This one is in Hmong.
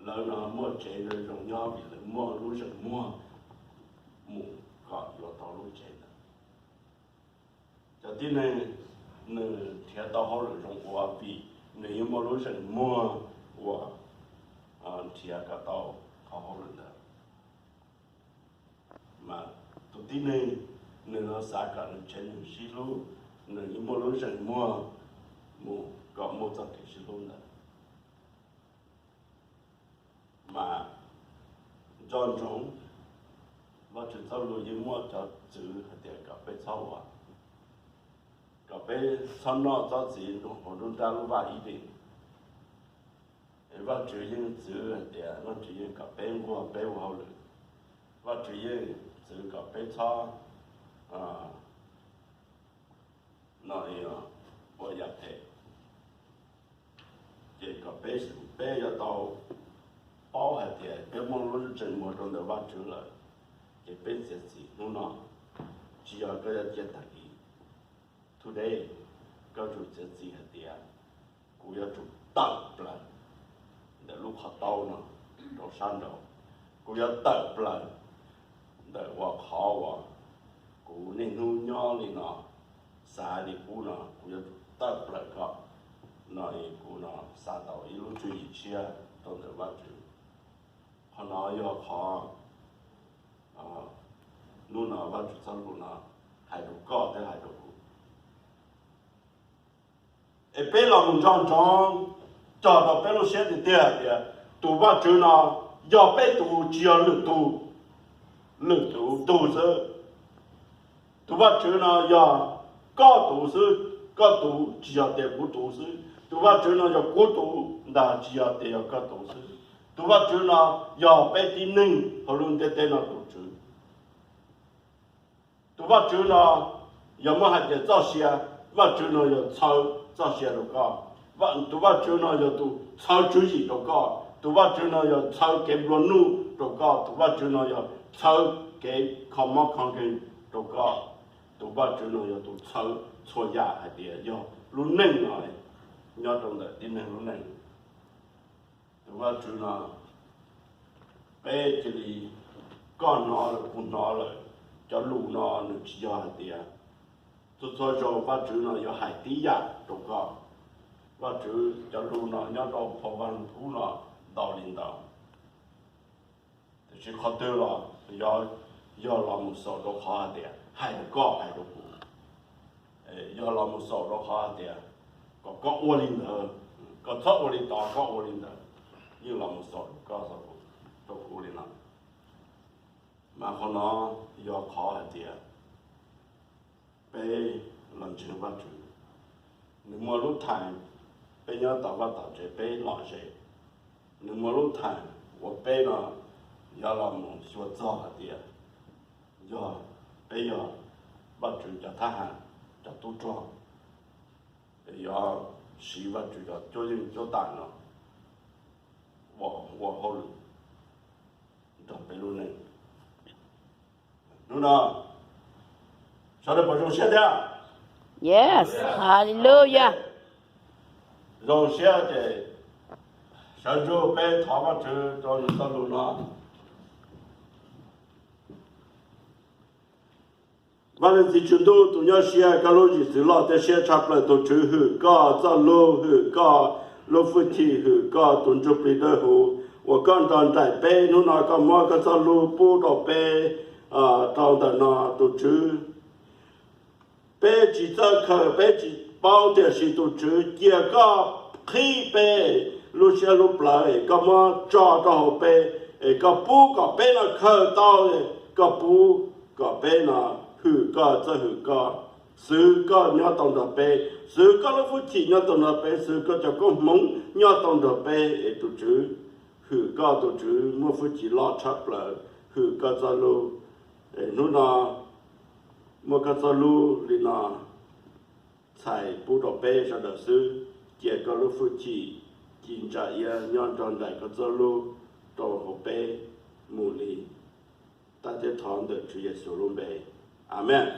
Lawv no muaj tsev zoo nyob vim lawv muaj lub zeem muag mus kom yuav tau lub tsev ntawd. Cov tib neeg nws nrhiav tau hauj lwm zoo ua vim nws yeej muaj lub zeem muag uas nrhiav kom tau qhov hauj lwm ntawd. Mas tus tib neeg nws los xav kom nws tsev neeg sib hlub, nws yeej muaj lub zeem muag mus kom muaj txoj kev sib hlub ntawd. Mas nco ntsoov, Vajtswv txoj lus yeej muaj cov txwv hais tias kom peb txhob ua, kom peb txhob noj tsob txiv hauv nruab nrab lub vaj Edees. Vajtswv yeej txwv hais tias, Vajtswv yeej kom peb nquag peb ua hauj lwm. Vajtswv yeej txwv kom peb txhob no ua yam phem. Ces kom peb, peb yuav tau paub hais tias peb muaj lub zeem muag rau ntawm Vajtswv lawm, ces peb txiav txim hnub no, tsis yog koj yuav cia tag kis. Today, koj tsum txiav txim hais tias, kuv yuav tsum tawm plaws ntawm lub qhov taub no rau sab nraud. Kuv yuav tawm plaws ntawm uas qhov uas kuv niaj hnub nyob li no, xav li qub no, kuv yuav tsum tawm plaws koj no es kuv no xav tau ib lub tswv yim tshiab rau ntawm Vajtswv. Qhov no yog qhov hnub no Vajtswv txoj lus no hais rau koj thiab hais rau kuv. Es peb los mus nco ntsoov, cog rau peb lub siab tiag tiag tias tus Vajtswv no yog peb tus, tsis yog lwm tus, lwm tus tug xwb. Tus Vajtswv no yog koj tus xwb, koj tus, tsis yog tias kuv tus xwb. Tus Vajtswv no yog kuv tus ntag, tsis yog tias yog koj tus xwb. Tus Vajtswv no yog peb tib neeg hauv lub ntiaj teb no tus Tswv. Tus Vajtswv no yog muab hais tias txoj sia, Vajtswv no yog txhawb txoj sia rau koj. Tus Vajtswv no yog tus txhawb tswv yim rau koj. Tus Vajtswv no yog txhawb kev nplua nuj rau koj. Tus Vajtswv no yog txhawb kev kho mob kho nkeeg rau koj. Tus Vajtswv no yog tus txhawb txhua yam hais tias yog lub neej no nyob rau ntawm tib neeg lub neej. Tus Vajtswv no, peb cia li, koj hnov lawm kuv hnov lawm, cov lus no nws tsis yog hais tias txhua txhua zaus Vajtswv no yuav hais tib yam rau koj. Vajtswv cov lus no nyob rau phau Vaj Lug Kub no ntau li ntawd. Tiam sis qhov twg los yog, yog los mus xaus rau qhov hais tias hais rau koj hais rau kuv, yog los mus xaus rau qhov hais tias kom koj ua li ntawd, koj txhob ua li tod, koj ua li ntawd, yeej los mus xaus rau koj, rau kuv li no. Mas qhov no yog qhov hais tias peb los ntseeg Vajtswv, nws muaj lub thaiv, peb nyob tom vaj tom tsev peb lom zem, nws muaj lub thaiv uas peb no yuav los mus xyuas txog hais tias yog peb yog Vajtswv cov thab ham, cov tub rog, yuav siv Vajtswv cov cuab yeej cuab tam no ua hauj lwm nrog peb lub neej. Hnub no sawv daws puas zoo siab thiab? Yes, hallelujah. Zoo siab ces sawv ntsug peb thov Vajtswv rau nws txoj lus no. Vaj Leej Txiv Tswv Ntuj tus nyob siab, koj lub zim txwv loj thiab siab tshaj plaws, tus Tswv hwm koj txoj lus, hwm koj lub hwj chim, hwm koj tus Ntsuj Plig Dawb Huv uas koj nrog nraim peb. Hnub no koj muab koj txoj lus pub rau peb rau ntawm no tus Tswv. Peb tsis txawj khaws, peb tsis paub, tiam sis tus Tswv cia koj qhib peb lub siab lub plawv es koj muab tso rau hauv peb, es koj pub kom peb no khaws tau, koj pub kom peb no hwm koj, txawj hwm koj, xwv koj nyob tau nrog peb, xwv koj lub hwj chim nyob tau nrog peb, xwv koj cov koob hmoov nyob tau nrog peb, es tus Tswv hwm koj, tus Tswv muaj hwj chim loj tshaj plaws, hwm koj txoj lus. Hnub no muaj koj txoj lus li no txhais pub rau peb sawv daws xwb. Cia koj lub hwj chim ci ntsa iab nyob nrog nraim koj txoj lus rau hauv peb mus li. Tag thiab thov ntawm Tswv Yexus lub npe, amees.